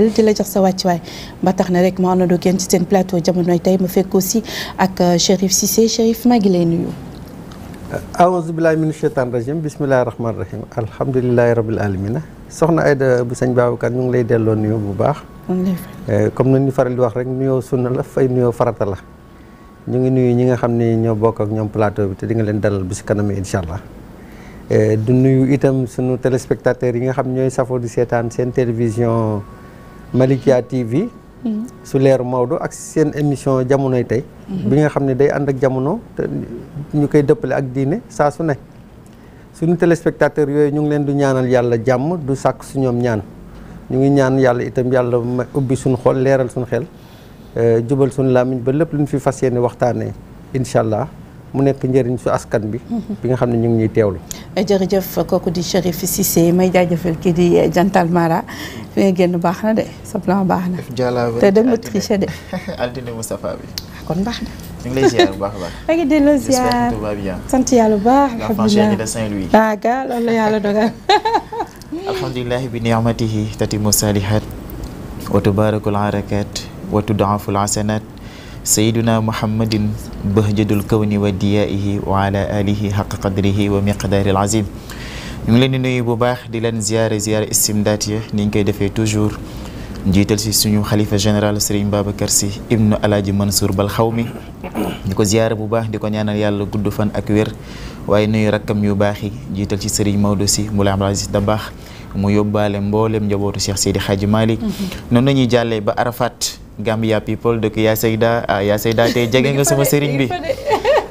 di la jox sa wàccuwaay ba tax na rek ma àndandoo ak yéen ci seen plateau jamonoy tey ma fekk aussi ak Chérif Cissé Chérif maa ngi lay nuyu. aouzu billahi mina shaytaan rajim bismillahi rahmaani rahim alhamdulilahi rabil alamina soxna Aïda bu sëñ Babacar ñu ngi lay delloo nuyu bu baax. comme na ñu faral di wax rek nuyoo sunna la fay nuyoo farata la ñu ngi nuyu ñi nga xam ni ñoo bokk ak ñoom plateau bi te di nga leen dalal bi si kanam incha allah. du nuyu itam sunu téléspectateurs yi nga xam ñooy safoo di seetaan seen télévision Malikia TV. su leeru Maodo ak seen émission jamonoy tey. bi nga xam ne day ànd ak jamono te ñu koy dëppale ak diine saa su ne. suñu téléspectateurs yooyu ñu ngi leen du ñaanal yàlla jàmm du sàkk su ñoom ñaan ñu ngi ñaan yàlla itam yàlla ubbi suñu xol leeral suñu xel jubal suñu làmmiñ ba lépp lu ñu fi fas yéene waxtaanee incha allah. mu nekk njëriñ su askan bi. bi nga xam ne ñu ngi ñuy teewlu. jërëjëf kooku di Chérif Cissé may jaajëfal kii di Jantal Mara fi nga génn baax na de sa plan baax na. te dama triché de. altine Moustapha bi. kon baax na. ñu ngi lay ziar bu baax a baax. maa ngi delloo ziar sant yàlla bu baax. l'enfant chéri de Saint-Louis. ah gaa loolu la yàlla dogal. alhamdulilah bi ni'matihi tatimu salihat wa tubarakul harakat wa tudaaful hasanat sayyiduna muhammadin bahjadul kawni wa diyaihi wa ala alihi haqqa qadrihi wa miqdaril azim ñu ngi leen di nuyu bu baax di leen ziare istimdaat ya ni ñu koy defee toujours njiital si suñu xalifa général Serigne Babacar Sy ibnu Alaaji Mansour Bal Xawmi di ko ziare bu baax di ko ñaanal yàlla gudd fan ak wér waaye nuyu rakkam yu baax yi njiital ci Serigne Maodo Sy Moulay Abdou Aziz Dabakh mu yóbbaale mboolem njabootu Cheikh Seydi Hadji Malick noonu la ñuy jàllee ba Arafat Gambia people dëkk yaa Seyda tey jege nga sama sëriñ bi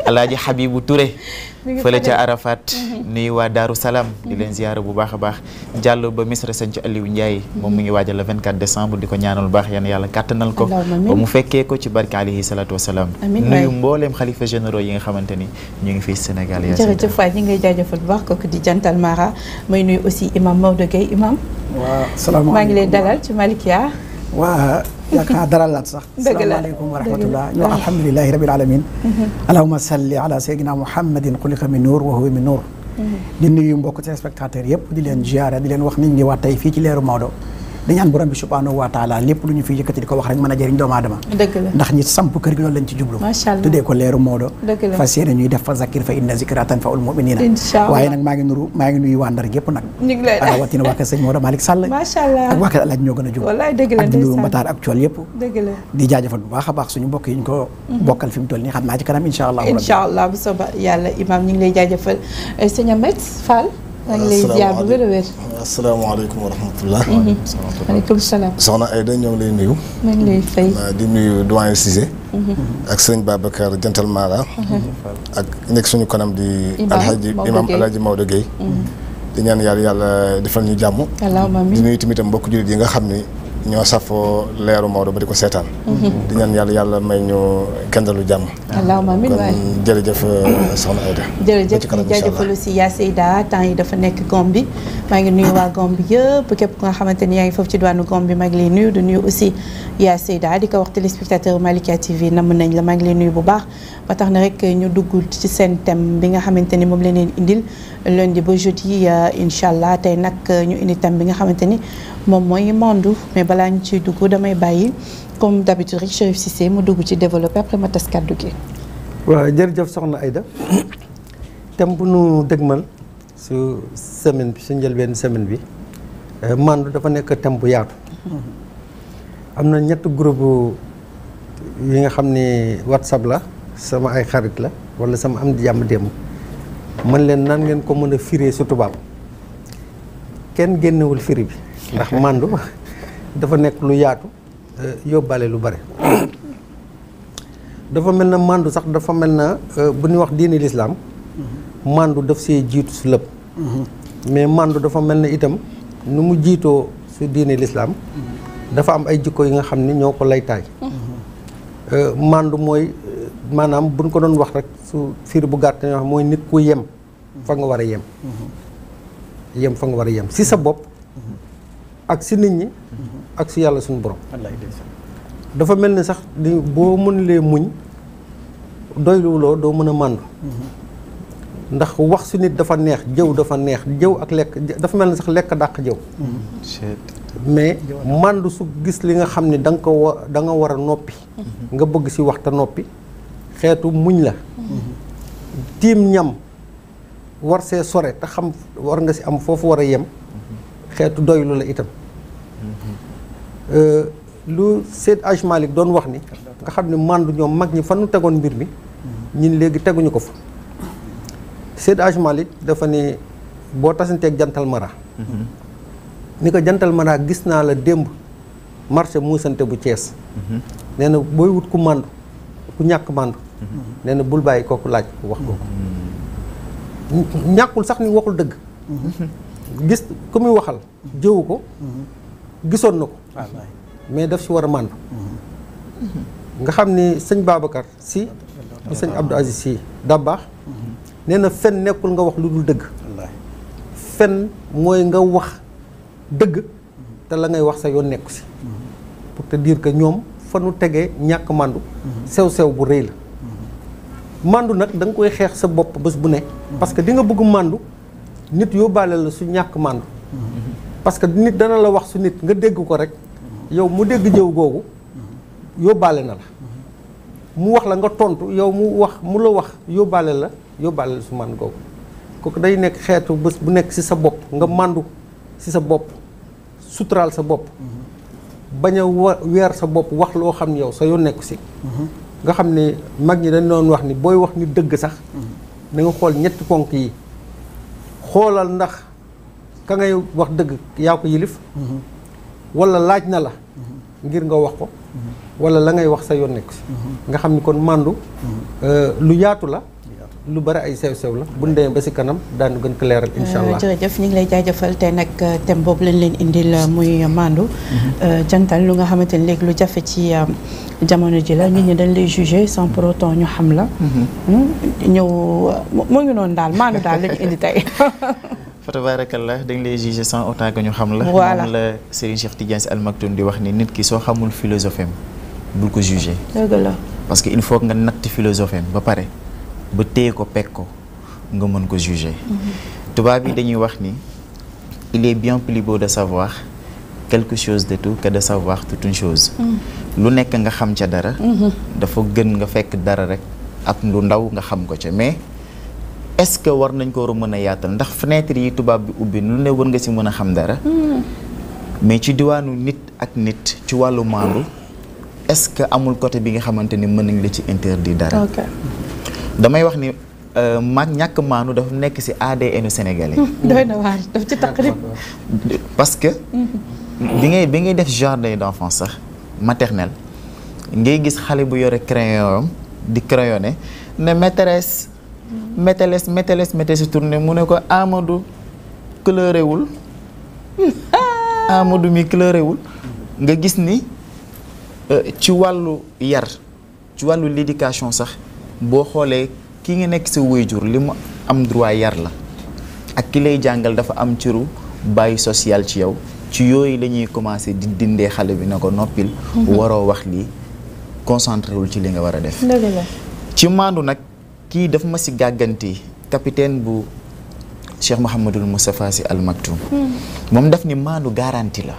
Alaaji Habibu Touré fële ca Arafat nuyu waa Daaru Salaam di leen ziyaara bu baax a baax jàll ba Misra Sëñ Aliou Ndiaye moom mu ngi waajal le 24 décembre di ko ñaanal bu baax yan yàlla kàttanal ko ba mu fekkee ko ci barke alayhi salaatu wasalaam nuyu mbooleem xalifa généraux yi nga xamante ni ñu ngi fii Sénégal yaa jërëjëf waay ñi ngay jaajëfal bu baax kooku di Jantal Mara may nuyu aussi imam Maodo Gueye imam waaw salaamaaleykum maa ngi lay dalal ci Malikia waa yaakaar dalalaat sax asalaamaaleykum wa rahmatullah ñu wax alhamdulilahi rabil alamin allahuma salli ala sayyidina muhammadin xuliqa min nuur wa huwa min nuur di nuyu mbokk téléspectateurs yëpp di leen ziyaara di leen wax ni ñu ngi waat tey fii ci leeru Maodo di ñaan borom bi subhanahu wa taala lépp lu ñu fi yëkkati di ko wax rek mën a jëriñ doomu aadama ndax ñi samp kër gi loolu lañ ci jublu tuddee ko leeru Maodo fas yéene ñuy def fa zakir fa inna zikra tanfa'ul mu'minina waaye nag maa ngi nuyu waa Ndar gépp nag rawatina waa kër sëñ Maodo Malick Sall ak waa kër Alaaji ñoo gën a jub ak di nuyu Matar ak Cool yëpp di jaajëfal bu baax a baax suñu mbokk yi ñu ko bokkal fi mu toll nii xam naa ci kanam incha allah bu soobee yàlla imam ñu ngi lay jaajëfal sëñ Ahmed Fall maa ngi lay ziar bu wér a wér. asalaamaaleykum wa rahmatulah. waaleykum salaam. soxna Aïda ñoo ngi lay nuyu. maa ngi lay fay. di nuyu doyen Cissé. ak sëñ Babacar Jantal Mara. ak nekk suñu kanam di. imam Alhaji Maodo Gueye. di ñaan yàlla defal ñu jàmm. di nuyu tamit mbokk jullit yi nga xam ni ñoo safoo leeru Maodo ba di ko seetaan. di ñaan yàlla may ñu kendalu jàmm. allahumma amiin waay kon jërëjëf soxna Aïda. jërëjëf ñu jaajëfal aussi yaa Seyda temps yi dafa nekk Gambie maa ngi nuyu waa Gambie yëpp képp ku nga xamante ni yaa ngi foofu ci diwaanu Gambie maa ngi lay nuyu di nuyu aussi yaa Seyda di ko wax téléspectateur Malikia TV namm nañ la maa ngi lay nuyu bu baax ba tax na rek ñu dugg ci seen thème bi nga xamante ni moom la leen indil lundi ba jeudi incha allah tey nag ñu indi thème bi nga xamante ni moom mooy mandu mais balaa ñu ciy dugg damay bàyyi comme d'habitude rek Chérif Cissé mu dugg ci développé après ma tas kàddu gi. waaw jërëjëf soxna Aïda thème bu nu dëgmal su semaine bi su njëlbeen semaine bi mandu dafa nekk thème bu yaatu. am na ñett groupe yi nga xam ni WhatsApp la sama ay xarit la wala sama am di jàmm démb man leen nan ngeen ko mën a firee su tubaab kenn génnewul firi bi ndax mandu dafa nekk lu yaatu yóbbaale lu bare dafa mel na mandu sax dafa mel na bu ñuy wax diini lislaam mandu daf see jiitu su lépp mais mandu dafa mel na itam nu mu jiitoo su diini lislaam dafa am ay jikko yi nga xam ni ñoo ko laytaay mandu mooy maanaam buñ ko doon wax rek su firi bu gàtt ñoo xam mooy nit ku yem fa nga war a yem fa nga war a yem si sa bopp ak si nit ñi ak si yàlla suñu borom dafa mel ni sax di boo mënulee muñ doyluwuloo doo mën a màndu ndax wax su nit dafa neex jëw dafa neex jëw ak lekk dafa mel ni sax lekk dàq jëw mais màndu su gis li nga xam ne da nga war a noppi nga bëgg si waxta noppi xeetu muñ la tiim ñam war see sore te xam war nga si am foofu war a yem xeetu doylu la itam lu Seydi Hadji Malick doon wax ni nga xam ne màndu ñoom mag ñi fa nu tegoon mbir mi ñun léegi teguñu ko fa Seydi Hadji Malick dafa ne boo tasanteeg jantal mara ni ko jantal mara gis naa la démb marché muusante bu Thiès nee na booy wut ku màndu ku ñàkk màndu nee na bul bàyyi kooku laaj wax ko ñàkkul sax ni waxul dëgg gis ku muy waxal jëwu ko gisoon na ko mais daf si war a màndu nga xam ni sëñ Babacar si bu sëñ Abdou Aziz si Dabakh nee na fen nekkul nga wax lu dul dëgg fen mooy nga wax dëgg te la ngay wax sa yoon nekku si pour te dire que ñoom fa nu tegee ñàkk màndu sew-sew bu rëy la màndu nag da nga koy xeex sa bopp bés bu ne parce que di nga bëgg màndu nit yóbbaale la su ñàkk màndu parce que nit dana la wax su nit nga dégg ko rek yow mu dégg jëw googu yóbbaale na la mu wax la nga tontu yow mu la wax yóbbaale la su màndu googu kooku day nekk xeetu bés bu nekk ci sa bopp nga màndu ci sa bopp suturaal sa bopp bañ a weer sa bopp wax loo xam ne yow sa yoon nekku ci nga xam ne mag ñi dañ doon wax ni booy wax ni dëgg sax da nga xool ñetti ponk yi xoolal ndax ka ngay wax dëgg yaa ko yilif walla laaj na la ngir nga wax ko walla la ngay wax sa yoon nekku ci nga xam ni kon màndu lu yaatu la lu bari ay sew-sew la bu ñu demee ba ci kanam daanu gën ko leeral incha allah. jërëjëf ñu ngi lay jaajëfal te nag thème boobu lañ leen indil muy màndu jantal lu nga xamante ni léegi lu jafe ci jamono ji la nit ñi dañ lay juger sans pour autant ñu xam la. ñëw moo ngi noonu daal màndu daal lañu indi tey. fa tabarakallah dañ lay juger sans autant que ñu xam la. voilà moom la Serigne Cheikh Tidiane Sy Al Maktoum di wax ni nit ki soo xamul philosophie am bul ko juger. dëgg la parce que il faut nga natt philosophie am ba pare. ba téye ko pekk ko nga mën ko juger tubaab yi dañuy wax ni il est bien plus beau de savoir quelque chose de tout que de savoir toute une chose lu nekk nga xam ca dara dafa gën nga fekk dara rek ak lu ndaw nga xam ko ca mais est-ce que war nañ ko war a mën a yaatal ndax fenêtre yi tubaab bi ubbi lu ne war nga ci mën a xam dara mais ci diwaanu nit ak nit ci wàllu maandu est-ce que amul côté bi nga xamante ni mën nañ la ci interdit dara damay wax ni ñàkk maanu dafa nekk ci ADN sénégalais. doy na waar daf ci taqrib. parce que bi ngay def jardin d'enfants sax maternelle ngay gis xale bu yore crayon di crayonné ne maîtresse tourné mu ne ko Amadou coloré wul Amadou mi coloré wul nga gis ni ci wàllu yar ci wàllu l'éducation sax. boo xoolee ki nga nekk sa waajur li mu am droit yar la ak ki lay jàngal dafa am ciru bàyyi social ci yow ci yooyu la ñuy commencer di dindee xale bi na ko noppil waroo wax lii concentré wul ci li nga war a def ci maandu nag kii dafa ma si gàgganti capitaine bu Cheikh Mouhamadul Moustapha Sy Al Maktoum moom daf ni maandu garantie la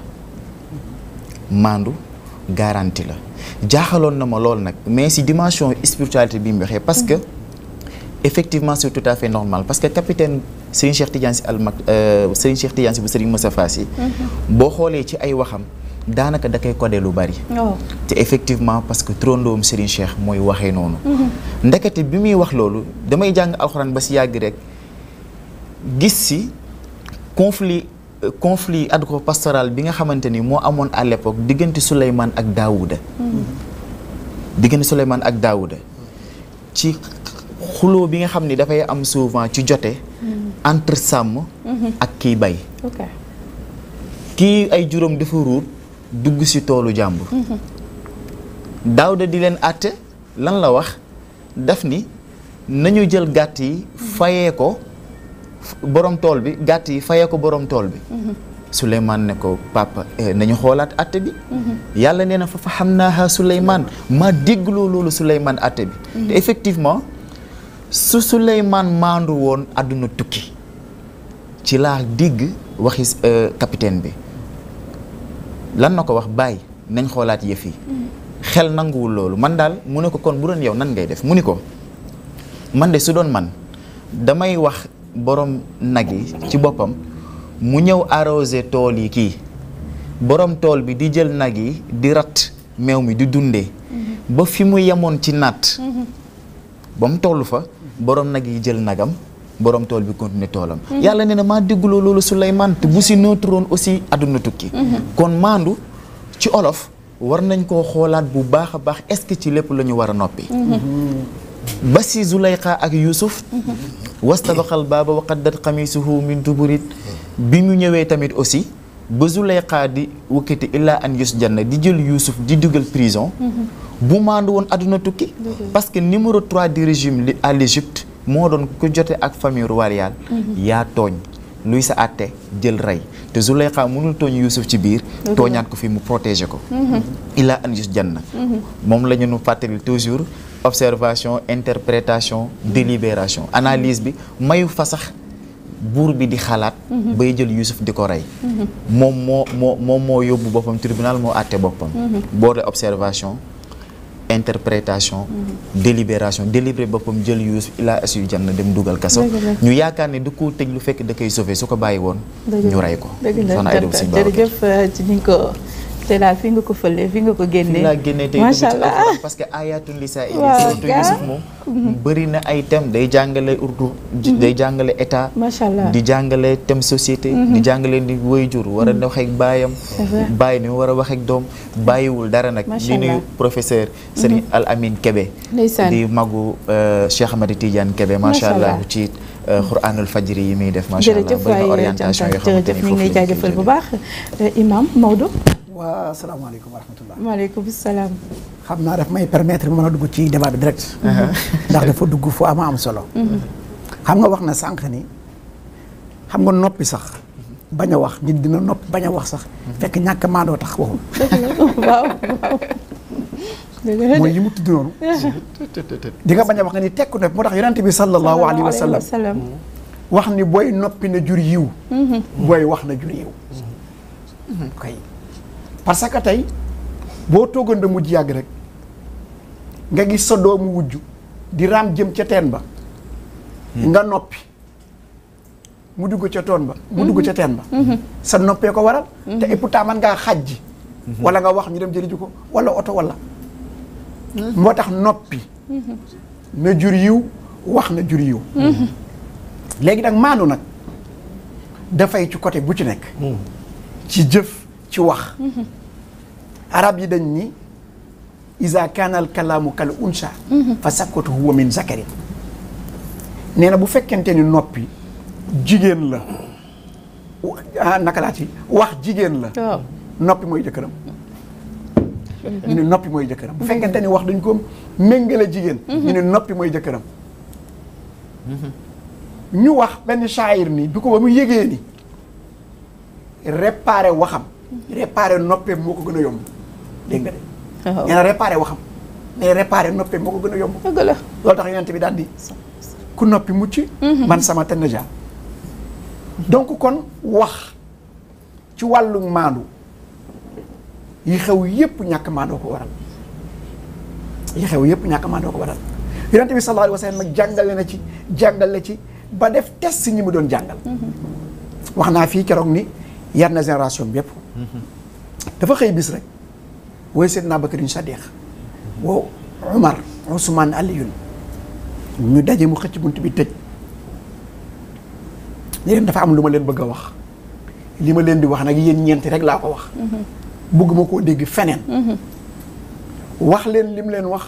jaaxaloon na ma lool nag mais si dimension spiritualité bi mu waxee parce que effectivement c'est tout à fait normal parce que capitaine Serigne Cheikh Tidiane Sy Serigne Cheikh Tidiane Sy bu Serigne Moustapha Sy boo xoolee ci ay waxam daanaka da koy codé lu bari te effectivement parce que trondoom Serigne Cheikh mooy waxee noonu ndekete bi muy wax loolu damay jàng alxuraan ba si yàgg rek gis si conflit agro-pastoral bi nga xamante ni moo amoon à l'époque diggante Souleymane ak Daouda ci xuloo bi nga xam ni dafay am souvent ci jote entre sàmm ak kiy bay kii ay juróom dafa ruut dugg ci toolu jàmbur Daouda di leen àtte lan la wax daf ni nañu jël gàtt yi fayee ko borom tool bi gàtt yi fayee ko borom tool bi Souleymane ne ko papa nañu xoolaat atte bi yàlla nee na fa fahamnaaha Souleymane ma déggloo loolu Souleymane atte bi te effectivement su Souleymane maandu woon àdduna tukki ci laa digg waxi capitaine bi lan na ko wax bàyyi nañ xoolaat yëf yi xel nanguwul loolu man daal mu ne ko kon bu doon yow nan ngay def mu ni ko man de su doon man damay wax borom nag yi ci boppam mu ñëw arrosé tool yi kii borom tool bi di jël nag yi di rat meew mi di dundee ba fi mu yemoon ci naat ba mu toll fa borom nag yi jël nagam borom tool bi continuer toolam yàlla nee na maa dégguloo loolu Souleymane te bu si nooturoon aussi àdduna tukki kon maandu ci olof war nañ koo xoolaat bu baax a baax est-ce que ci lépp la ñu war a noppi ba si Zulayxa ak Yuusuf wastabaqal baaba wa qaddat qamisuhu min duburit bi mu ñëwee tamit aussi ba Zulayxa di wukkati illaa an yusjanna di jël Yuusuf di dugal prison bu maandu woon àdduna tukki parce que numéro 3 du régime à l'Égypte moo doon ku jote ak famille royale yaa tooñ luy sa àtte jël rey te Zulayxa mënul tooñ Yuusuf ci biir tooñaat ko fi mu protéger ko illaa an yusjanna moom la ñu nu fàttali toujours observation interprétation délibération analyse bi mayu fa sax buur bi di xalaat bay jël Yuusuf di ko rey moom moo yóbbu boppam tribunal moo àtte boppam boo dee observation interprétation délibération délibéré boppam jël Yuusuf ilaa asu janna dem dugal kaso ñu yaakaar ne du ko tëj lu fekk da koy sauver su ko bàyyi woon ñu rey ko jërëjëf ci niñ ko te daal fi nga ko fële fi nga ko génnee fi laa génnee tey macha allah parce que ayatun lisa surtout Yuusuf moom bëri na ay thème day jàngale urdu day jàngale état macha allah di jàngale thème société di jàngale ni waajur war a wax ak baayam bàyyi ni war a wax ak doom bàyyiwul dara nag di nuyu professeur Serigne Al Amin Kébé di magu Cheikh Ahmed Tidiane Kébé macha allah ci Qur'anul Fajri yi muy def macha allah bëri na orientation yoo xamante ni ñu ngi lay jaajëfal bu baax Imam Maodo. waa asalaamaaleykum wa rahmatullah. maaleykum salaam. xam naa daf may permettre mën a dugg ci débat bi direct. ndax dafa dugg fu am solo. xam nga wax na sànq ni xam nga noppi sax bañ a wax nit dina noppi bañ a wax sax fekk ñàkk maandoo tax waxul. waaw. mooy yi mu tudd noonu. di nga bañ a wax nga ni tekku ne moo tax yonent bi sallallahu alayhi wa sallam wax ni booy noppi na jur yiw. booy wax na jur yiw. kay parce que tey boo toogoon da mujj yàgg rek nga gis sa doomu wujj di raam jëm ca teen ba nga noppi mu dugg ca toon ba mu dugg ca teen ba sa noppee ko waral te et pourtant man ngaa xaj ji wala nga wax ñu dem jëli ji ko wala oto wala moo tax noppi na jur yiw wax na jur yiw léegi nag maandu nag dafay ci côté bu ci nekk ci jëf ci wax arab yi dañ ni iza kaana al kalaamu kal unsa fa sakkatu huwa min zakarin nee na bu fekkente ni noppi jigéen la naka laa ci wax jigéen la noppi mooy jëkkëram ñu ne noppi mooy jëkkëram bu fekkente ni wax dañ ko méngale jigéen ñu ne noppi mooy jëkkëram ñu wax benn shaayir ni bi ko ba mu yégee ni réparé waxam réparé noppeem moo ko gën a yomb dégg nga de nee na réparé waxam mais réparé noppeem moo ko gën a yomb dëgg la loolu tax yonent bi daal di ku noppi mucc man sama tenn ja donc kon wax ci wàllu maandu yi xew yépp ñàkk maandoo ko waral yi xew yépp ñàkk maandoo ko waral yonent bi sallallahu alayhi wa sallam nag jàngale ci ba def test ñi mu doon jàngal wax naa fii keroog ni yar na génération bi yépp dafa xëy bis rek wooy Seydina Bakrin Sadiq woo Umar Usmaan Aliyun ñu daje mu xëcc bunt bi tëj ne leen dafa am lu ma leen bëgg a wax li ma leen di wax nag yéen ñeenti rek laa ko wax bëgguma koo dégg feneen wax leen lim leen wax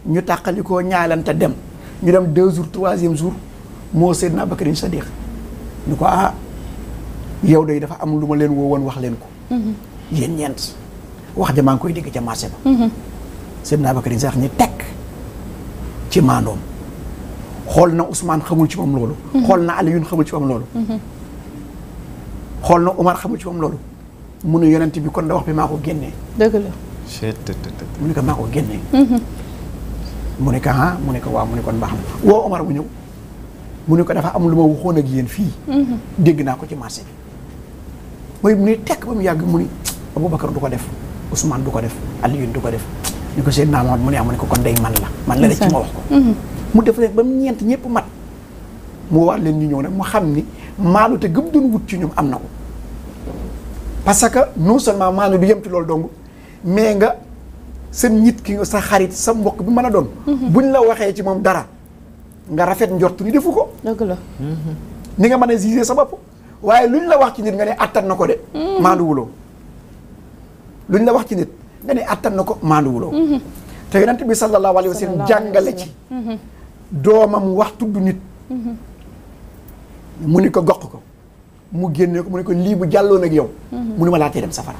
ñu tàqalikoo ñaalante dem ñu dem 2 jours 3e jour moo Seydina Bakrin Sadiq ñu ko yow day dafa am lu ma leen woo woon wax leen ko yéen ñeent wax ja maa ngi koy dégg ca marché ba Seydina Bakrin sax ñi tekk ci maandoom xool na Ousmane xamul ci moom loolu xool na Aliyun xamul ci moom loolu xool na Umar xamul ci moom loolu mu ne yonent bi kon da wax bi maa ko génnee dëgg la mu ne ko maa ko génnee mu ne ko mu ne ko waaw mu ne kon baax na woo Umar mu ñëw mu ne ko dafa am lu ma waxoon ak yéen fii dégg naa ko ci marché bi mooy mu ne tekk ba mu yàgg mu ni Aboubacar du ko def Ousmane du ko def Alioune du ko def ñu ko Seydina Muhammad mu ne amu ne ko kon day man la rek ci ma wax ko mu def leen ba mu ñeent ñëpp mat mu wax leen ñu ñëw nag mu xam ni maanu te gëm doon wut ci ñoom am na ko parce que non seulement maanu du yem ci loolu dong mais nga sa nit ki sa xarit sa mbokk bi mën a doon buñ la waxee ci moom dara nga rafet njort ni defu ko dëgg la ni nga mën a juger sa bopp waaye luñ la wax ci nit nga ne attan na ko de maanduwuloo luñ la wax ci nit nga ne attan na ko maanduwuloo te yonent bi sallallahu alayhi wa sallam jàngale ci doomam wax tudd nit mu ni ko gox ko mu génne ko mu ne ko lii bu jàlloon ak yow mu ni ma laatee dem safara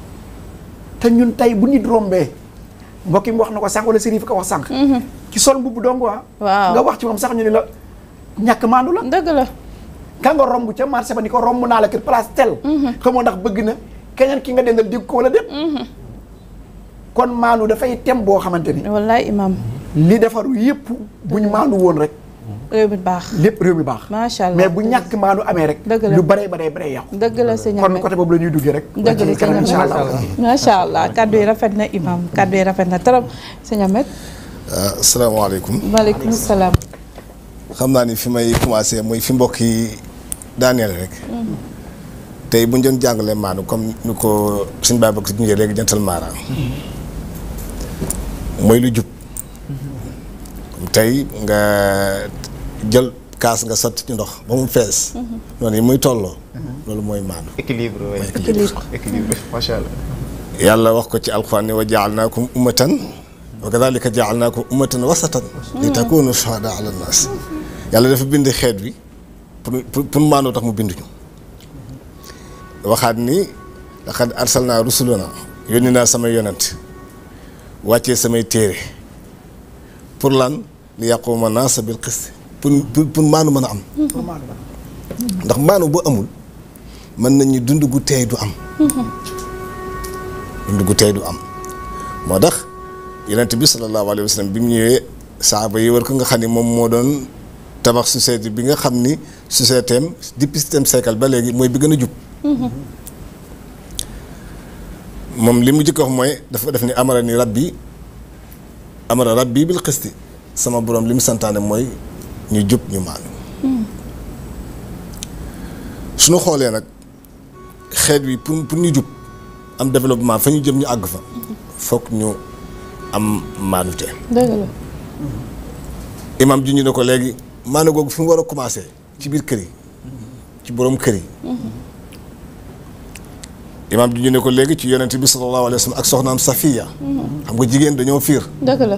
te ñun tey bu nit rombee mbokk yi mu wax na ko sànq wala sëriñ fi ko wax sànq ci sol mbubb dong waaw nga wax ci moom sax ñu ni la ñàkk maandu la dëgg la ka nga romb ca marché ba ni ko romb naa la kër place tel xamoo ndax bëgg na keneen ki nga dendal dégg ko wala déet kon maandu dafay tem boo xamante ni wallaay imam li defaru yëpp buñ maandu woon rek réew mi baax lépp réew mi baax macha allah mais bu ñàkk maandu amee rek lu bare yàqu dëgg la sëñ kon côté boobu la ñuy duggee rek dëgg la sëñ Ahmed incha allah macha allah kaddu yi rafet na imam kaddu yi rafet na trop sëñ Ahmed asalaamaaleykum maaleykum salaam xam naa ni fi may commencé mooy fi mbokk yi daaneel rek tey bu ñu doon jàngalee maanu comme ni ko suñ baay bokk si junjee léegi jantal maaraam mooy lu jub tey nga jël kaas nga sotti ci ndox ba mu fees noonu yi muy tolloo loolu mooy maanu équilibre macha allah yàlla wax ko ci alxuraan ne wa jaalnaakum ummatan wa kadalika jaalnaakum ummatan wasatan li takunu shuhada ala nnaas yàlla dafa bind xeet wi pour maanoo tax mu bind ñu waxaat ni laqad arsalnaa rusulana yónni naa samay yonent wàccee samay téere pour lan li yaquuma naasa bil qist pour maanu mën a am ndax maanu bu amul mën nañu dund gu teey du am dund gu teey du am moo tax yonent bi sallallahu alayhi wa sallam bi mu ñëwee saaba yi war ko nga xam ni moom moo doon tabax société bi nga xam ni société am depuis septième siècle ba léegi mooy bi gën a jub moom li mu jëkk wax mooy dafa def ni amara rabbi bil qisti sama borom li mu santaane mooy ñu jub ñu maanu suñu xoolee nag xeet wi pour ñu jub am développement fa ñu jëm ñu àgg fa foog ñu am maanute dëgg la imam ji ñu ne ko léegi maanu googu fi mu war a commencé ci biir kër yi ci borom kër yi imam ji ñu ne ko léegi ci yonent bi sallallahu alayhi wa sallam ak soxnaam Safiya xam nga jigéen dañoo fiir dëgg la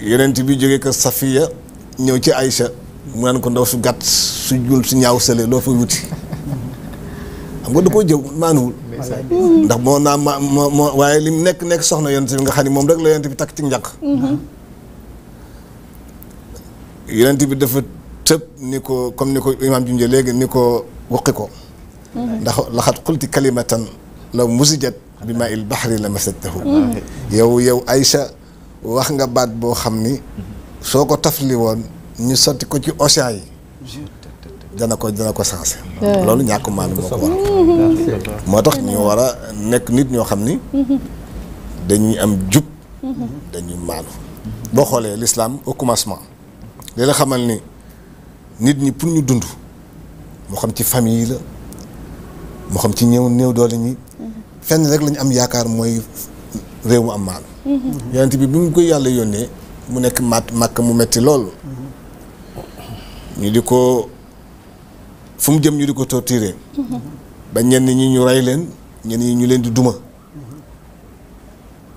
yonent bi jógee ko Safiya ñëw ci Aïcha mu naan ko ndaw su gàtt su jul su ñaaw sële loo fa wuti xam nga da koo jëw maanuwul ndax moo naa moo waaye lim nekk soxna yonent bi nga xam ne moom rek la yonent bi takk ci njaq yonent bi dafa tëb ni ko comme ni ko imaam junjee léegi ni ko waqi ko ndax laxat xulti kalimatan law musijat bi maa il baxri la masajtahu yow Aïcha wax nga baat boo xam ni soo ko tafli woon ñu sotti ko ci océan yi dana ko sensé loolu ñàkk maanu moo ko war moo tax ñu war a nekk nit ñoo xam ni dañuy am jub dañuy maanu boo xoolee l'islam au commencement li la xamal ni nit ñi pour ñu dund moo xam ci famille la moo xam ci néew doole ñi fenn rek lañu am yaakaar mooy réew mu am maanu yonent bi mu koy yàlla yónnee mu nekk màkk mu metti lool ñu di ko fu mu jëm ñu di ko torturer ba ñenn ñi ñu rey leen ñenn ñi ñu leen di duma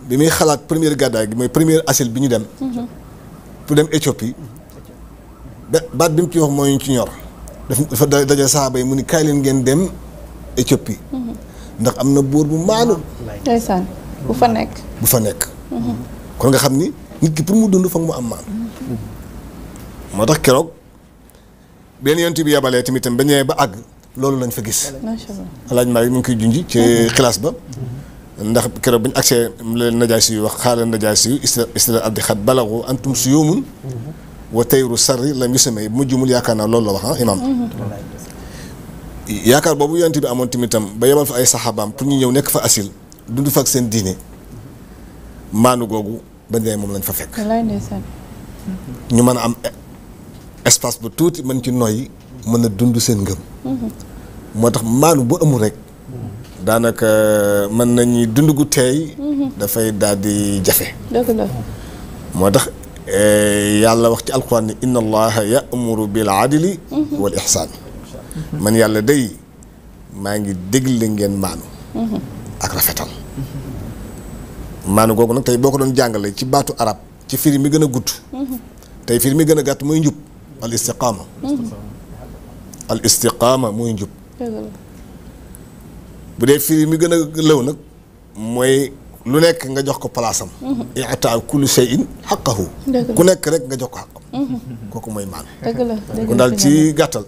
bi muy xalaat première gàddaay gi mooy première asile bi ñu dem pour dem Éthiopie baat bi mu ci wax mooy ñu ci ñor dafa daje saxaaba yi mu ni kaay leen ngeen dem Éthiopie ndax am na buur bu maanu ndeysaan bu fa nekk kon nga xam ni nit ki pour mu dund foog mu am maanu moo tax keroog benn yonent bi yabalee tamit ba ñëwee ba àgg loolu lañ fa gis alaaj maa mu ngi koy junji ci xilaas ba ndax keroog bañ agsee leen Najaasi yu wax xaala Najaasi yu isla abdi xat balagu antum suyumun wa tayru sarri lam yusamay bu ma jumul yaakaar naa loolu la wax imam yaakaar boobu yonent bi amoon tamitam ba yebal fa ay saxaabaam pour ñu ñëw nekk fa asil dund fa ak seen diine maanu googu ba nee moom lañ fa fekk. ñu mën a am espace bu tuuti mën ci noyyi mën a dund seen ngëm. moo tax maanu bu amul rek daanaka mën nañu dund gu teey dafay daal di jafe. moo tax yàlla wax ci alquran ni inna allaha ya'muru bil adli wal ihsaan man yàlla day maa ngi dégle ngeen maanu ak rafetal. maanu googu nag tey boo ko doon jàngale ci baatu arab ci firi mi gën a gudd tey firi mi gën a gàtt mooy njub al istiqaama. al istiqaama mooy njub. bu dee firi mi gën a lëw nag mooy lu nekk nga jox ko palaasam. i'taa kulli shay'in haqqahu. ku nekk rek nga jox ko xaqam. kooku mooy maanu. kon daal ci gàttal.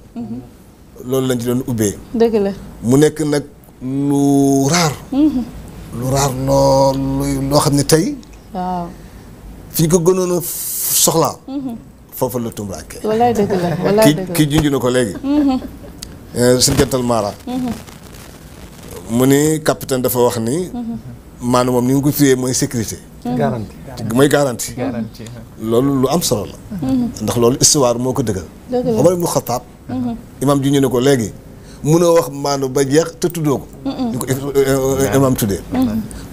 loolu lañ ci doon ubbee. dëgg la mu nekk nag lu raar. lu raar loo xam ne tey. waaw fi ñu ko gënoon a soxlaa. foofu la tumuraanke. wallaay dëgg la wallaay dëgg la kii junj na ko léegi. suñu jantal Mara. mu ni capitaine dafa wax ni. maanaam moom ni nga ko firee mooy sécurité. garantie mooy garantie. loolu lu am solo la. ndax loolu histoire moo ko dëggal. Omar ibnu Xataab. imaam junj na ko léegi. munoo wax maanu ba jeex te tuddoo ko. ñu ko imaam tuddee.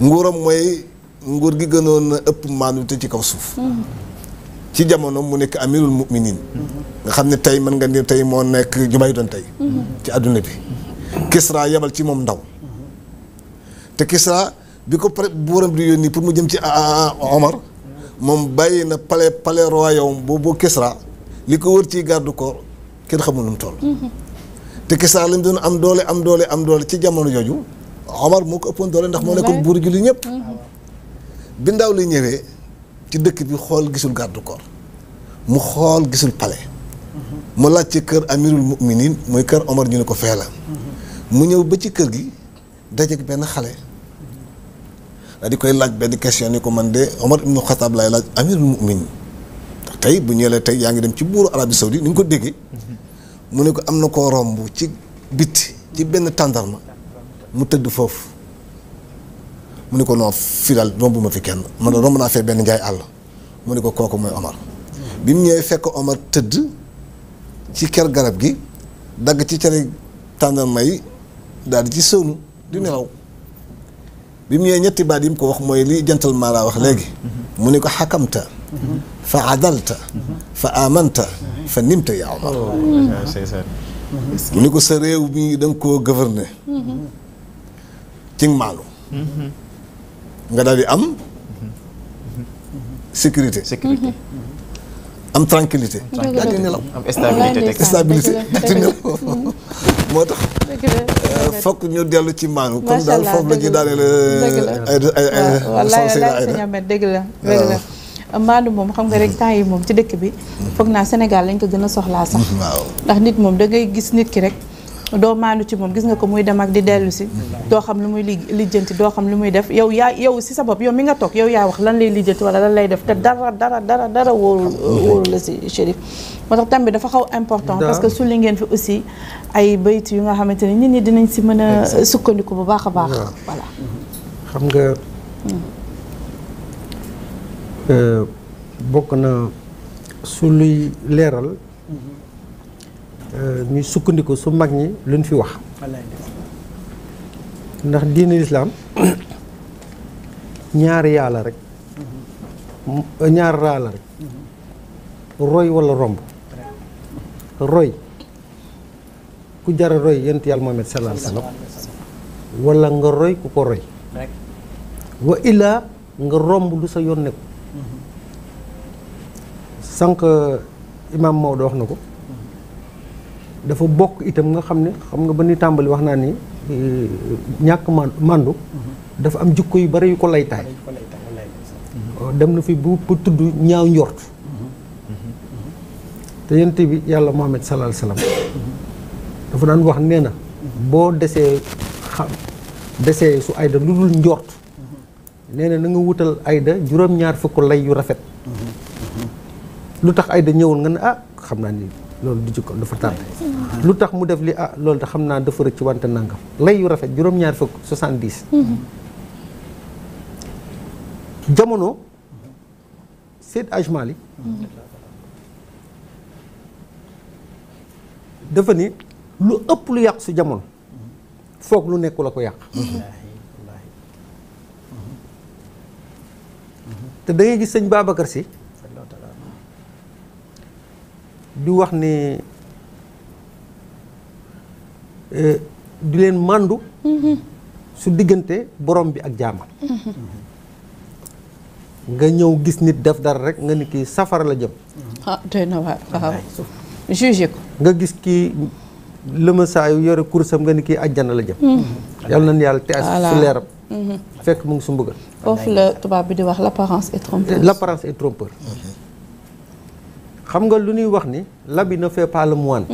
nguuram mooy nguur gi gënoon a ëpp maanu te ci kaw suuf. ci jamono mu nekk amirul muminin nga xam ne tey mën nga ni tey moo nekk jumay doon tey. ci àdduna bi. Kisra yebal ci moom ndaw. te Kisra bi ko buuram di yónni pour mu jëm ci Omar moom bàyyi na palais royaume boobu Kisra li ko wër ci garde corps kenn xamul nu mu toll. te Kisra lañ doon am doole ci jamono jooju Omar moo ko ëppoon doole ndax moo nekkoon buur julli ñëpp. bi ndaw li ñëwee ci dëkk bi xool gisul garde corps mu xool gisul palais. mu laaj ci kër amirul muminin mooy kër Omar ñu ne ko fee la. mu ñëw ba ci kër gi dajeek benn xale. daa di koy laaj benn question ni ko man de Omar ibnu Xataab laay laaj amirul muminin ndax tey bu ñëwee tey yaa ngi dem ci buuru Arabie Saoudite ni nga ko déggee. mu ne ko am na koo romb ci bitti ci benn tàndarma mu tëdd foofu mu ne ko non fii daal romb ma fi kenn man de romb naa fee benn njaay àll mu ne ko kooku mooy Omar. bi mu ñëwee fekk Omar tëdd ci ker garab gi dagg ci cere tàndarma yi daal di ci sënu di nelaw. bi mu ñëwee ñetti baat yi mu ko wax mooy li jantal Mara wax léegi. mu ne ko xakamta fa adalta fa amanta fa nimta yaa Omar. mu ne ko sa réew mi da nga koo gouverner. ci maanu. nga daal di am sécurité. am tranquillité. daal di nelaw. am stabilité daal di nelaw. moo tax. fokk ñu dellu ci maanu. comme daal foofu la ñuy daaneel ay dëgg la maanu moom xam nga rek temps yi moom ci dëkk bi foog naa Sénégal lañ ko gën a soxlaa sax. ndax nit moom da ngay gis nit ki rek doo maanu ci moom gis nga ko muy dem ak di dellu si. doo xam lu muy lijjanti doo xam lu muy def yow si sa bopp yow mi nga toog yow yaa wax lan lay lijjanti wala lan lay def te dara wóoru la si Chérif. moo tax tam bi dafa xaw important parce que sulli ngeen fi aussi ay bayt yu nga xamante ne nit ñi dinañ si mën a sukkandiku bu baax a baax. voilà xam nga bokk na su luy leeral ñuy sukkandiku su mag ñi luñ fi wax ndax diine lislaam ñaari yàlla rek ñaari raa la rek roy walla romb roy ku jara roy yent yàlla Muhammad sallallahu alayhi wasallam walla nga roy ku ko roy wa illaa nga romb lu sa yoon nekku sànq imaam Maodo wax na ko dafa bokk itam nga xam ne xam nga ba ni tàmbali wax naa ni ñàkk màndu dafa am jikko yu bari yu ko laytaay dem na fi bu tudd ñaaw njort te yent bi yàlla Muhammad sallallahu alayhi wasallam dafa daan wax nee na boo desee su ayda lu dul njort nee na nga wutal ayda juróom-ñaar fukk lay yu rafet lu tax ayda ñëwul nga ne xam naa ni loolu du jikko dafa tardé lu tax mu def li loolu da xam naa dafa rëcc wante nangam lay yu rafet juróom-ñaar fukk 70 jamono Seydi Hadji Malick dafa ni lu ëpp lu yàq su jamono foog lu nekk la ko yàq te da ngay gis sëñ Babacar Sy di wax ne di leen màndu su diggante borom bi ak jaamam nga ñëw gis nit def dara rek nga ni kii safara la jëm doy na waar waaw jugé ko nga gis kii lëma saa yu yore kursam nga ni kii àjjana la jëm yàlla nañu yàlla te su leeram fekk mu ngi su mbugal foofu la tubaab bi di wax l'apparence est trompeuse l'apparence est trompeur xam nga lu ñuy wax ni l'habit ne fait pas le moine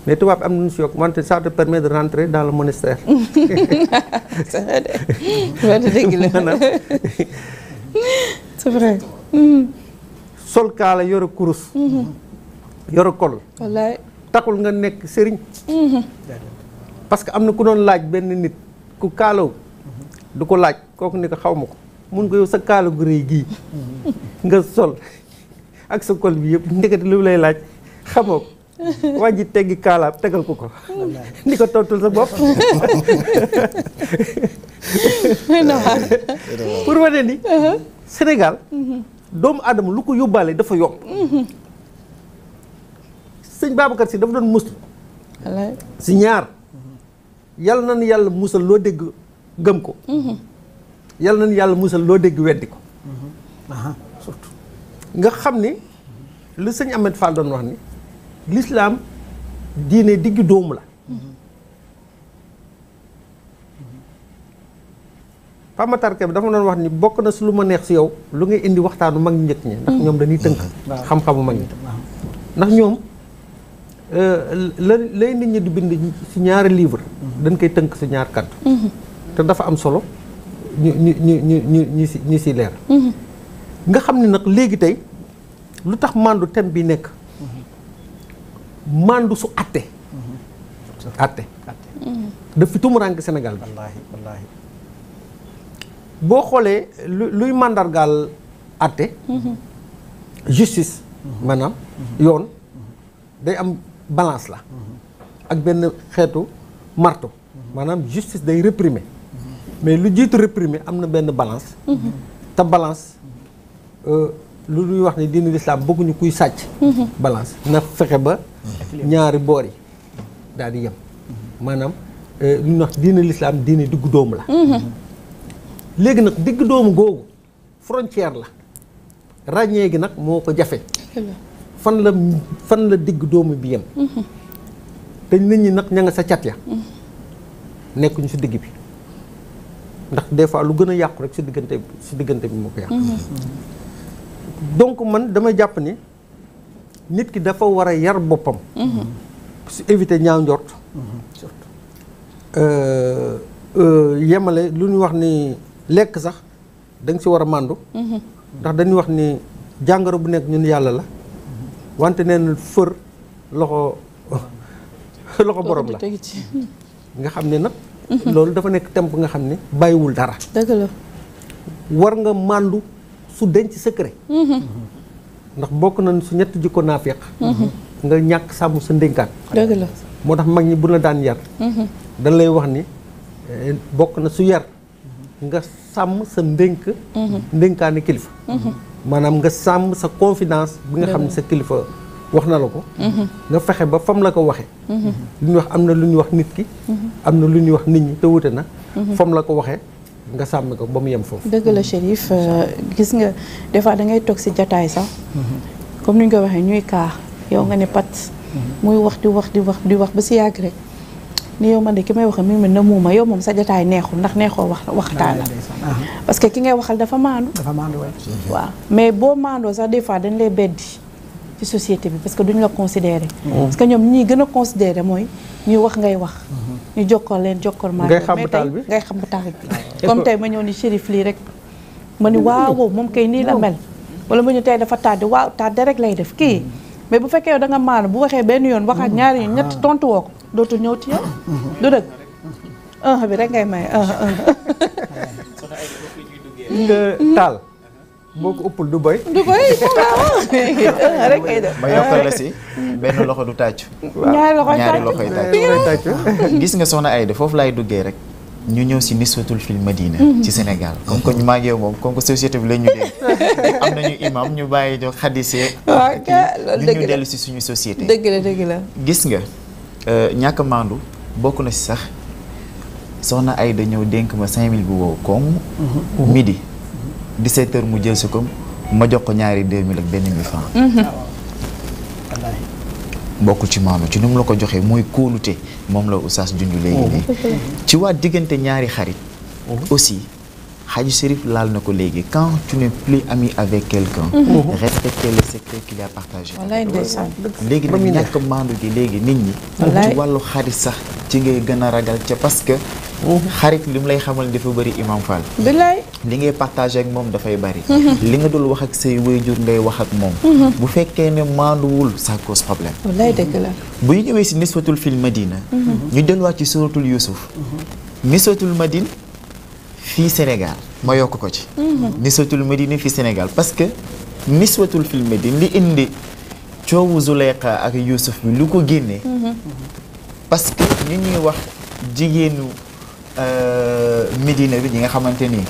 mais tubaab bi am na ñu si yokk wante ça te permet de rentrer dans le monastère c'est vrai de dëgg la c'est vrai sol kaala yore kurus yore kol wallaay taxul nga nekk sëriñ parce que am na ku doon laaj benn nit ku kaalaw du ko laaj kooku ni ko xaw ma ko mun ko yow sa kaala gu rëy gii nga sol ak sa kol bi yëpp ndekete lu lay laaj xamoo ko waa ji teggi kaalaab tegal ko ni ko tontul sa bopp pour wane ni Sénégal doomu aadama lu ko yóbbaale dafa yomb sëñ Babacar Sy dafa doon muslu si ñaar yàlla na yàlla musal loo dégg gëm ko yàlla na yàlla musal loo dégg weddi ko surtout nga xam ni lu sëñ Ahmed Fall doon wax ni l'islam diine diggu doomu la Pamatar Kebe dafa doon wax ni bokk na su lu ma neex si yow lu ngay indi waxtaanu mag ñi njëkk ñi ndax ñoom dañuy tënk xam-xamu mag ñi ndax ñoom lay nit ñi di bind si ñaari livre dañ koy tënk si ñaar kàddu te dafa am solo ñu si leer nga xam ne nag léegi tey lu tax mandu thème bi nekk mandu su atte daf fi tumuraanke Sénégal bi wallaahi boo xoolee luy màndargaal atte justice maanaam yoon day am balance la ak benn xeetu marto maanaam justice day réprimer mais lu jiitu réprimer am na benn balance te balance lu ñuy wax ni diine l'islam bëgguñu kuy sàcc balance na fexe ba ñaari boor yi daal di yem maanaam lu ñuy wax diine l'islam diine diggu doomu la léegi nag diggu doomu googu frontière la ràññee gi nag moo ko jafe fan la diggu doomu bi yem te nit ñi nag ña nga sa cat ya nekkuñu si digg bi ndax des fois lu gën a yàqu rek si diggante bi moo ko yàq donc man dama jàpp ni nit ki dafa war a yar boppam su éviter ñaaw njort yemale lu ñuy wax ni lekk sax da nga si war a màndu ndax dañuy wax ni jàngoro bu nekk ñun yàlla la wante neen fër loxo borom la nga xam ne nag loolu dafa nekk temp nga xam ne bàyyiwul dara dëgg la war nga màndu su denc secret ndax bokk nañ su ñetti jikko naafeq nga ñàkk sàmm sa ndénkaan dëgg la moo tax mag ñi bu la daan yar dañ lay wax ni bokk na su yar nga sàmm sa ndénkaani kilifa maanaam nga sàmm sa confidence bi nga xam ne sa kilifa wax na la ko nga fexe ba fam la ko waxee lu ñuy wax am na lu ñuy wax nit ki am na lu ñuy wax nit ñi te wute na fam la ko waxee nga sàmm ko ba mu yem foofu dëgg la Chérif gis nga des fois da ngay toog si jataay sax comme ni ñu ko waxee ñuy kaa yow nga ne pat muy wax di wax ba si yàgg rek ni yow man de ki may waxal mi ngi mel na muuma yow moom sa jataay neexul ndax neexoo waxtaan la parce que ki ngay waxal dafa maandu waaw mais boo maandoo sax des fois dañ lay beddi ci société bi parce que duñ la considérer parce que ñoom ñi gën a considérer mooy ñuy wax ngay wax ñu jokkal maa mais tey ngay xam taal bi comme tey ma ñëw ni Chérif lii rek ma ni waaw moom kay nii la mel wala ma ñu tey dafa tàddi waaw tàddi rek lay def kii mais bu fekkee yow da nga maanu bu waxee benn yoon waxaat ñaari yoon ñett tontu woo ko dootul ñëw ci yow du dëgg bi rek ngay may nga taal boo ko ëppul du boy. du boy rek ay def. ma yokkal la si benn loxo du tàccu. ñaari loxoy tàccu. gis nga soxna Aïda foofu laay duggee rek. ñu ñëw si niswatul fil Madina. ci Sénégal comme que ñu màggee moom comme que société bi la ñu dégg. am nañu imam ñu bàyyi ñu xadisee. waaw loolu dëgg ñu dellu si suñu société. dëgg la. gis nga ñàkk a maandu bokk na si sax soxna Aïda ñëw dénk ma 5000 bu wow koŋ. midi 17h mu jël si ko ma jox ko ñaari 2000 ak benn 1000 francs. bokkul ci maandu ci nu mu la ko joxee mooy kóolute moom la oustaz junj léegi nii. ci waa diggante ñaari xarit. aussi Hadji Chérif laal na ko léegi quand tu n'es plus ami avec quelqu'un. respecter le secret qu'il a partagé. wallaay ndeysaan. léegi nag ñàkk maandu gi léegi nit ñi. ci wàllu xarit sax ci ngay gën a ragal ca parce que. xarit li mu lay xamal dafa bëri Imam Fall. bilaay. li ngay partagé ak moom dafay bëri. li nga dul wax ak say waajur ngay wax ak moom. bu fekkee ne maanduwul ça cause problème. wallaay dëgg la. bu ñu ñëwee si niswatul fil Madina. ñu delluwaat ci suratul Yusuf. niswatul Madina fii Sénégal ma yokk ko ci. niswatul Madina fii Sénégal parce que niswatul fil Madina li indi coowu Zuleyqa ak Yusuf bi lu ko génnee. parce que ñu ñuy wax jigéenu Médina bi ñi nga xamante ni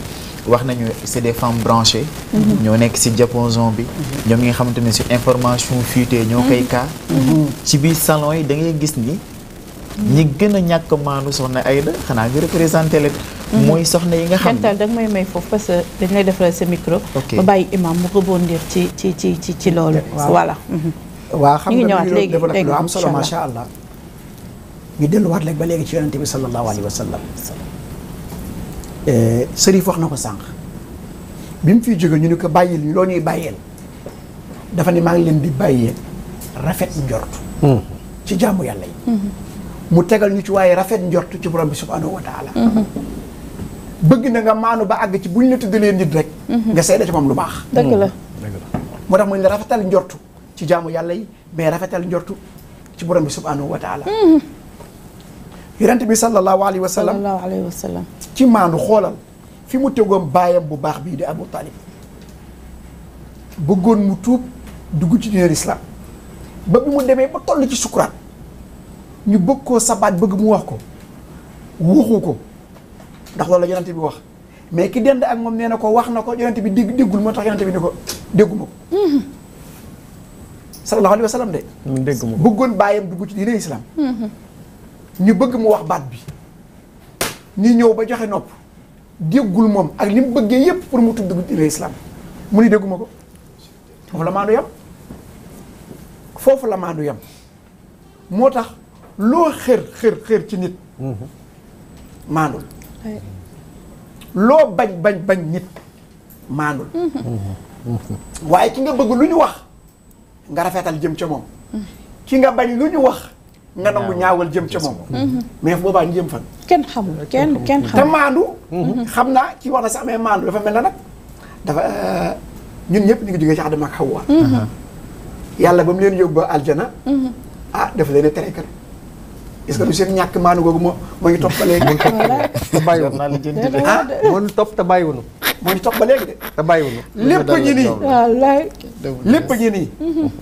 wax nañu c'est des femmes branchées. ñoo nekk ci diapason bi. ñoom ñi nga xamante ne ci information fuitée ñoo koy kaa. ci biir salon yi da ngay gis ni. ñi gën a ñàkk maanu soxna Aïda xanaa nga représenté leen. mooy soxna yi nga xam ne da nga may foofu parce que dañ lay defaral sa micro. ba bàyyi imam mu rebondir ci loolu. voilà. waaw xam ñu ngi nga ñëwaat léegi développé lu am solo macha allah. ñu delluwaat léegi ba léegi ci yonente bi sallallahu alayhi wa sallam. Sërif wax na ko sànq. bi mu fiy jóge ñu ni ko bàyyil ñu loo ñuy bàyyeel. dafa ne maa ngi leen di bàyyee rafet njort. ci jaamu yàlla yi. mu tegal ñu ci waaye rafet njort ci borom bi subhanahu wa taala. bëgg na nga maanu ba àgg ci bu ñu la tuddalee nit rek. nga seede ci moom lu baax. dëgg la. moo tax mu ne la rafetal njortu ci jaamu yàlla yi mais rafetal njortu ci borom bi subhanahu wa taala. yonent bi sallallahu alayhi wa sallam. ci maandu xoolal fi mu tegoon baayam bu baax bii di Abu Talib. bëggoon mu tuub dugg ci diine islam ba bi mu demee ba toll ci sukuraat ñu bëgg koo sabaat bëgg mu wax ko waxu ko ndax loolu la yonent bi wax mais ki dend ak moom nee na ko wax na ko yonent bi déggul moo tax yonent bi ni ko dégguma ko. sallallahu alayhi wa sallam de. dégguma ko bëggoon baayam dugg ci diine islam. ñu bëgg mu wax baat bi ñu ñëw ba joxe nopp déggul moom ak li mu bëggee yépp pour mu tudd diine islam mu ni dégguma ko foofu la maandu yam foofu la maandu yam moo tax loo xër ci nit maandul loo bañ nit maandul waaye ki nga bëgg lu ñu wax nga rafetal jëm ca moom ki nga bañ lu ñu wax nga nangu ñaawal jëm ca moom. mais boobaa ñu jëm fan. kenn xamul kenn xamul. te maandu. xam naa ci wax na sax mais maandu dafa mel na nag dafa ñun ñëpp ñu ngi jógee ci Adama ak Hawa. yàlla ba mu leen yóbbu ba aljana. dafa leen a tere kat. est-ce que du seen ñàkk maandu googu moo ngi topp ba léegi. te bàyyiwunu moo ñu topp te bàyyiwunu. moo ñu topp ba léegi de. te bàyyiwunu. lépp a ngi nii. wallaay. lépp a ngi nii.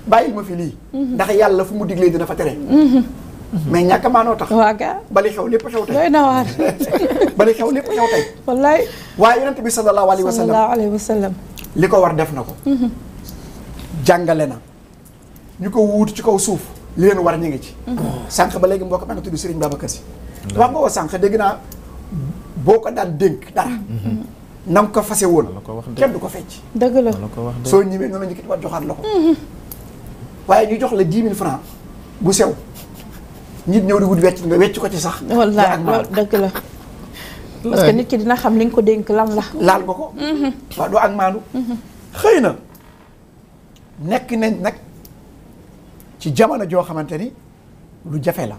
bàyyil ma fi lii. ndax yàlla fu mu diglee dina fa tere. mais ñàkk maanoo tax. waa gaa bali xew lépp xew tey. doy na waar. bali xew lépp xew tey. wallaay. waaye yonent bi sallallahu alayhi wa sallam. li ko war def na ko. jàngale na. ñu ko wuutu ci kaw suuf. li leen war ñu ngi ci. sànq ba léegi mbokk maa ngi tudd Serigne Babacar Sy. wax nga ko sànq dégg naa boo ko daan dénk dara. na nga ko fase woon. kenn du ko fecc. dëgg la soo ñëwee noonu la ñu war joxaat la ko. waaye ñu jox la 10 000 francs bu sew. nit ñëw di wut wecc nga wecc ko ci sax. wallaay dëgg la. parce que nit ki dina xam li nga ko dénk lan la. laal nga ko. waaw doo ak maandu. xëy na nekk nañ nag ci jamono joo xamante ni lu jafe la.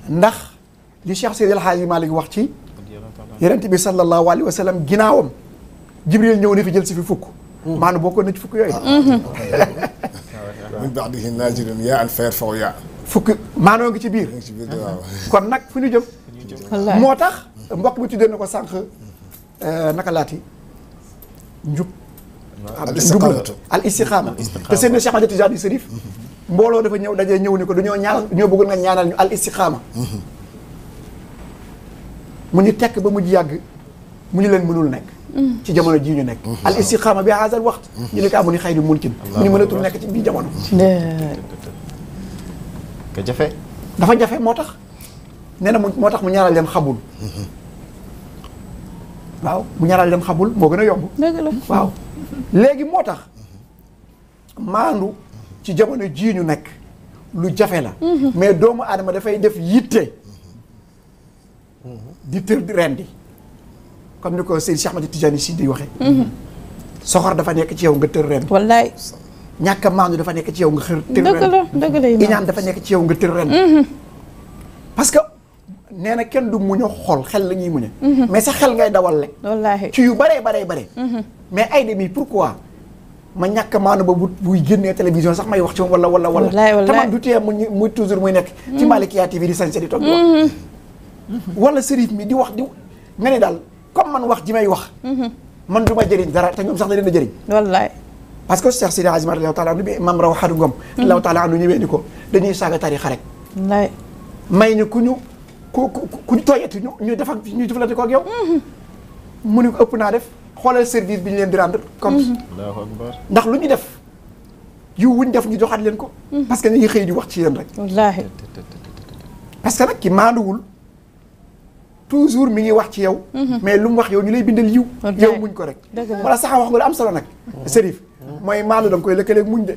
ndax li Cheikh Seydi El Hadji Malick wax ci. yonent bi sallallahu alayhi wa sallam ginnaawam. Jibril ñëw na fi jël si fi fukk. maanaam bokkoon na ci fukk yooyu. min ba'dihi naazilun yaa an fayar faw yaa. fukk maanoo ngi ci biir. waaw. kon nag fu ñu jëm. moo tax mbokk bi tuddee na ko sànq naka laati njub al istiqaama te seen Cheikh Ahmad Tidiane Chérif mbooloo dafa ñëw dajee ñëw ni ko dañoo bëggoon nga ñaanal ñu al istiqaama mu ñu tekk ba mujj yàgg mu ñu leen mënul nekk ci jamono jii ñu nekk al istiqaama bi haazal waxt ñu ne ko amu ni xayri mumkin mu ñu mënatul nekk ci bii jamono ka jafe dafa jafe moo tax nee na moo tax mu ñaaral leen xabul waaw mu ñaaral leen xabul moo gën a yomb dëgg la waaw léegi moo tax maandu ci jamono jii ñu nekk lu jafe la mais doomu aadama dafay def yitte di tër di rendi comme ni ko Seydi Cheikh Ahmad Tidiane Sy di waxee soxor dafa nekk ci yow nga tër rendi wallaay ñàkk a maandu dafa nekk ci yow nga xër tër dëgg la dëgg la iñaan dafa nekk ci yow nga tër rendi parce que nee na kenn du muñ a xol xel la ñuy muñe mais sa xel ngay dawal le wallaahi ci yu baree mais ay demi pourquoi ma ñàkk a maanu ba buy génnee télévision sax may wax ci moom wala te man du tee muy toujours muy nekk ci Malikia TV di sañse di toog di wax wala sërif mi di wax di nga ne daal comme man wax ji may wax man du ma jëriñ dara te ñoom sax da leen a jëriñ wallaay parce que Cheikh Sidi Hadji Malick Allahu taala anu bi Mame Raw Xadu Ngom Allahu taala anu ñëwee ni ko dañuy saaga tarixa rek wallaay may ñu ku ñu tooyati ñu def ak ñu jëflante ko ak yow mu ni ko ëpp naa def xoolal service bi ñu leen di rendre compte ndax lu ñu def yu wuñ def ñu joxaat leen ko parce que dañuy xëy di wax ci yéen rek wallaahi parce que nag ki maanduwul toujours mi ngi wax ci yow mais lu mu wax yow ñu lay bindal yiw yow muñ ko rek wala sax wax nga lu am solo nag Chérif mooy maandu da nga koy lëkkaleeg muñ de